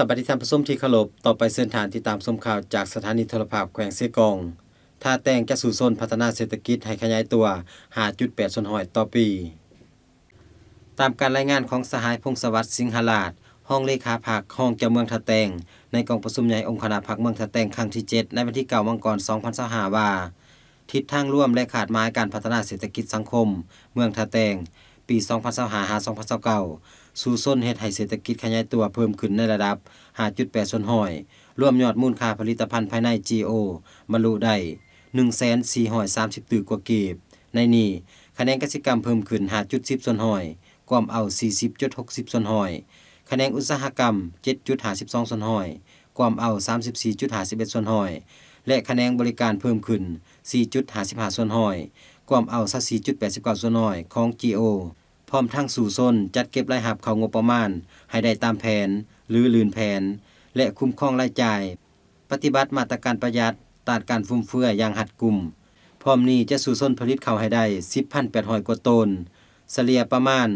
ສະບາຍດີທ່ານຜູ້ຊົມທີ່ເຄົາລົບ, ຕໍ່ໄປເຊີນທ່ານຕິດຕາມຊົມຂ່າວຈາກສະຖານີໂທລະພາບແຂວງເຊກອງ. ທ່າແຕງຈະສູ້ຊົນພັດທະນາເສດຖະກິດໃຫ້ຂະຫຍາຍຕົວ ຫ້າຈຸດແປດສ່ວນຮ້ອຍຕໍ່ປີ. ຕາມການລາຍງານຂອງສະຫາຍ ພົງສະຫວັດ ສິງຫະລາດ ຮອງເລຂາພັກ ຮອງເຈົ້າເມືອງທ່າແຕງ ໃນກອງປະຊຸມໃຫຍ່ອົງຄະນະພັກເມືອງທ່າແຕງຄັ້ງທີເຈັດ ໃນວັນທີເກົ້າ ມັງກອນ ສອງພັນຊາວຫ້າ ວ່າ ທິດທາງລວມ ແລະ ຄາດໝາຍການພັດທະນາເສດຖະກິດສັງຄົມເມືອງທ່າແຕງ ປີສອງພັນຊາວຫ້າ ຫາ ສອງພັນຊາວເກົ້າ ສູ້ຊົນເຮັດໃຫ້ເສດຖະກິດຂະຫຍາຍຕົວເພີ່ມຂຶ້ນໃນລະດັບ ຫ້າຈຸດແປດສ່ວນຮ້ອຍ, ລວມຍອດມູນຄ່າຜະລິດຕະພັນພາຍໃນ ຈີໂອ ບັນລຸໄດ້ ໜຶ່ງແສນສີ່ຮ້ອຍສາມສິບຕື້ກວ່າກີບ. ໃນນີ້, ຂະແໜງກະສິກຳເພີ່ມຂຶ້ນ ຫ້າຈຸດສິບສ່ວນຮ້ອຍ, ກວມເອົາ ສີ່ສິບຈຸດຫົກສິບສ່ວນຮ້ອຍ, ຂະແໜງອຸດສາຫະກຳ ເຈັດຈຸດຫ້າສິບສອງສ່ວນຮ້ອຍ, ກວມເອົາ ສາມສິບສີ່ຈຸດຫ້າສິບເອັດສ່ວນຮ້ອຍ ແລະ ຂະແໜງບໍລິການເພີ່ມຂຶ້ນ ສີ່ຈຸດຫ້າສິບຫ້າສ່ວນຮ້ອຍ, ກວມເອົາ ຊາວສີ່ຈຸດແປດສິບເກົ້າສ່ວນຮ້ອຍຂອງ ຈີໂອ ພ້ອມທັງສູ້ຊົນຈັດເກັບລາຍຮັບເຂົ້າງົບປະມານໃຫ້ໄດ້ຕາມແຜນ ຫຼື ລື່ນແຜນ ແລະ ຄຸ້ມຄອງລາຍຈ່າຍ, ປະຕິບັດມາດຕະການປະຢັດ, ຕ້ານການຟຸມເຟືອຢ່າງຮັດກຸມ. ພ້ອມນີ້ຈະສູ້ຊົນຜະລິດເຂົ້າໃຫ້ໄດ້ ສິບພັນແປດຮ້ອຍກວ່າໂຕນ, ສະເລ່ຍປະມານ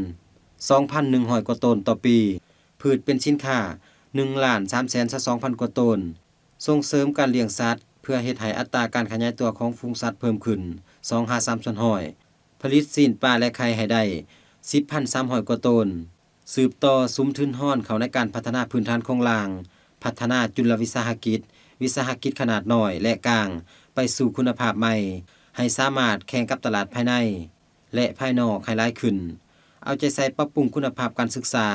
ສອງພັນໜຶ່ງຮ້ອຍກວ່າໂຕນຕໍ່ປີ, ພືດເປັນສິນຄ້າ ໜຶ່ງລ້ານສາມແສນຊາວສອງພັນກວ່າໂຕນ, ສົ່ງເສີມການລ້ຽງສັດ ເພື່ອເຮັດໃຫ້ອັດຕາການຂະຫຍາຍຕົວຂອງຝູງສັດເພີ່ມຂຶ້ນ ສອງຫາສາມສ່ວນຮ້ອຍ, ຜະລິດຊີ້ນປາ ແລະ ໄຂ່ໃຫ້ໄດ້ ສິບພັນສາມຮ້ອຍກວ່າໂຕນ, ສືບຕໍ່ສຸມທຶນຮອນເຂົ້າໃນການພັດທະນາພື້ນຖານໂຄງລ່າງ, ພັດທະນາຈຸລະວິສາຫະກິດ, ວິສາຫະກິດຂະໜາດນ້ອຍ ແລະ ກາງ ໄປສູ່ຄຸນນະພາບໃໝ່, ໃຫ້ສາມາດແຂ່ງກັບຕະຫຼາດພາຍໃນ ແລະ ພາຍນອກໃຫ້ຫຼາຍຂຶ້ນ, ເອົາໃຈໃສ່ປັບປຸງຄຸນນະພາບການສຶກສາ,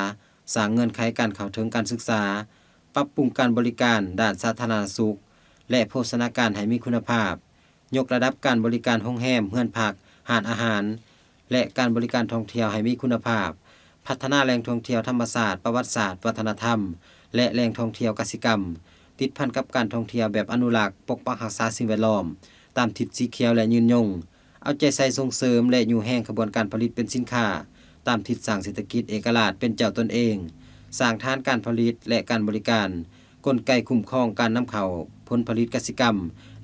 ສ້າງເງື່ອນໄຂການເຂົ້າເຖິງການສຶກສາ, ປັບປຸງການບໍລິການດ້ານສາທາລະນະສຸກ ແລະ ໂພຊະນາການໃຫ້ມີຄຸນນະພາບ, ຍົກລະດັບການບໍລິການໂຮງແຮມ, ເຮືອນພັກ, ຮ້ານອາຫານ ແລະ ການບໍລິການທ່ອງທ່ຽວໃຫ້ມີຄຸນນະພາບ, ພັດທະນາແຫຼ່ງທ່ອງທ່ຽວທຳມະຊາດ, ປະຫວັດສາດ, ວັດທະນະທຳ ແລະ ແຫຼ່ງທ່ອງທ່ຽວກະສິກຳ, ຕິດພັນກັບການທ່ອງທ່ຽວແບບອະນຸລັກ, ປົກປັກຮັກສາສິ່ງແວດລ້ອມ ຕາມທິດສີຂຽວ ແລະ ຍືນຍົງ, ເອົາໃຈໃສ່ສົ່ງເສີມ ແລະ ຍູ້ແຮງຂະບວນການຜະລິດເປັນສິນຄ້າ ຕາມທິດສ້າງເສດຖະກິດເອກະລາດເປັນເຈົ້າຕົນເອງ, ສ້າງຖານການຜະລິດ ແລະ ການບໍລິການ, ກົນໄກຄຸ້ມຄອງການນຳເຂົ້າຜົນຜະລິດກະສິກຳ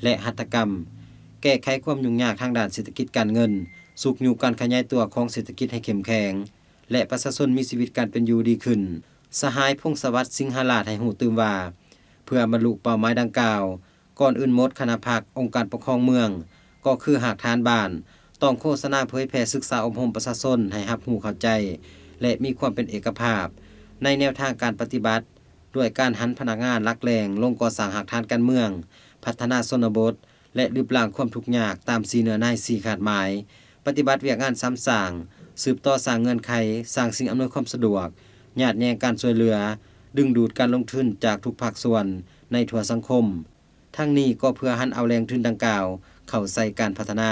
ແລະ ຫັດຖະກຳ, ແກ້ໄຂຄວາມຫຍຸ້ງຍາກທາງດ້ານເສດຖະກິດການເງິນ, ຊຸກຍູ້ການຂະຫຍາຍຕົວຂອງເສດຖະກິດໃຫ້ເຂັ້ມແຂງ ແລະ ປະຊາຊົນມີຊີວິດການເປັນຢູ່ດີຂຶ້ນ. ສະຫາຍ ພົງສະຫວັດ ສິງຫະລາດ ໃຫ້ຮູ້ຕື່ມວ່າ ເພື່ອບັນລຸເປົ້າໝາຍດັ່ງກ່າວ, ກ່ອນອື່ນໝົດ ຄະນະພັກ, ອົງການປົກຄອງເມືອງ ກໍຄືຮາກຖານບ້ານ ຕ້ອງໂຄສະນາເຜີຍແຜ່ສຶກສາອົບຮົມປະຊາຊົນໃຫ້ຮັບຮູ້ເຂົ້າໃຈ ແລະ ມີຄວາມເປັນເອກະພາບ ໃນແນວທາງການປະຕິບັດ ດ້ວຍການຫັນພະນັກງານຫຼັກແຫຼ່ງລົງກໍ່ສ້າງຮາກຖານການເມືອງ, ພັດທະນາຊົນນະບົດ ແລະ ລຶບລ້າງຄວາມທຸກຍາກຕາມສີ່ເນື້ອໃນ ສີ່ຄາດໝາຍ, ປະຕິບັດວຽກງານສາມສ້າງ, ສືບຕໍ່ສ້າງເງື່ອນໄຂ, ສ້າງສິ່ງອຳນວຍຄວາມສະດວກ, ຍາດແຍ່ງການຊ່ວຍເຫຼືອ, ດຶງດູດການລົງທຶນຈາກທຸກພາກສ່ວນໃນທົ່ວສັງຄົມ. ທັງນີ້ກໍເພື່ອຫັນເອົາແຫຼ່ງທຶນດັ່ງກ່າວເຂົ້າໃສ່ການພັດທະນາ.